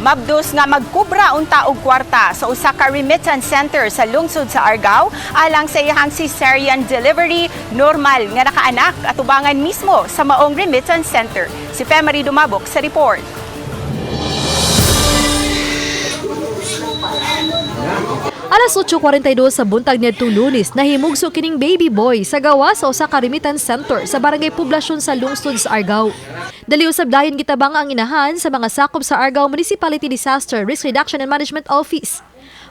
Mabdos nga magkubra unta og kwarta sa usa ka remittance center sa lungsod sa Argao alang sa iyang cesarean delivery, normal nga nakaanak atubangan mismo sa maong remittance center. Si Femery Dumabok sa report. Alas 8:42 sa buntag niadtong Lunes, nahimugso kining baby boy sa gawa sa usa ka remittance center sa Barangay Poblasyon sa lungsod sa Argao. Dali usab dayon gitabang ang inahan sa mga sakop sa Argao Municipality Disaster Risk Reduction and Management Office.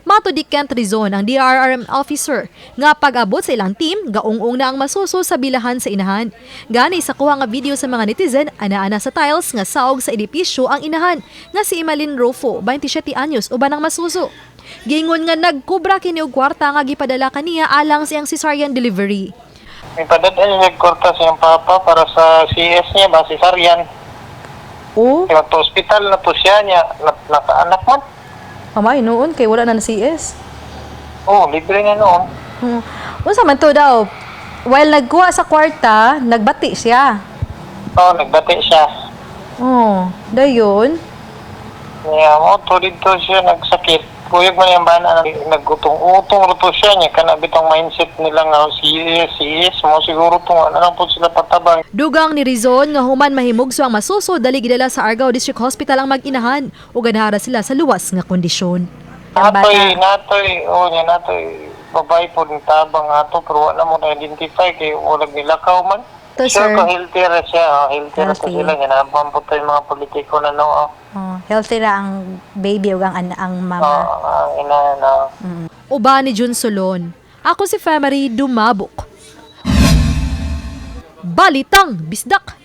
Mato di Kent Rizon, ang DRRM officer, nga pag-abot sa ilang team, gaung-ung na ang masuso sa bilahan sa inahan. Gani sa kuha nga video sa mga netizen, ana-ana sa tiles nga saog sa edipisyo ang inahan, nga si Emalyn Rofo, 27 anyos, uban ang masuso. Giingon nga nagkubra kini og kwarta nga gipadala kaniya alang sa iyang cesarean delivery. May padad-an niya kwarta sa iyang papa para sa CS niya ba, si Sarian. Oo, Kaya to hospital na to siya niya, nakaanak man. Amay noon kay wala na na CS. Oo, libre na noon. Unsa man to daw? While nagkuha sa kwarta, nagbati siya. Oo, nagbati siya. Oh, dayon. Niya mo, to dito siya nagsakit. Kuyog man yung bana, nagutong-utong ro to siya niya. Kana bitong mindset nila nga CS, CS mo siguro tong ano lang po sila patabang. Dugang ni Rizon nga human mahimugso ang masuso, dali gidala sa Argao District Hospital ang mag-inahan ug ganahara sila sa luwas nga kondisyon. Ang bata. Natoy, natoy, oo niya natoy. Babae po ng tabang ato, pero wala mo na-identify kay walang nilakaw man. To, Sure sir. ko, healthy ra siya. Oh, healthy ra to Healthy. sila. Ganapan po tayo mga politiko na no. Oh. Oh, healthy ra ang baby ug ang mama. Oo, ang ina na. Uban ni Jun Solon. Ako si Femery Dumabok. Balitang Bisdak.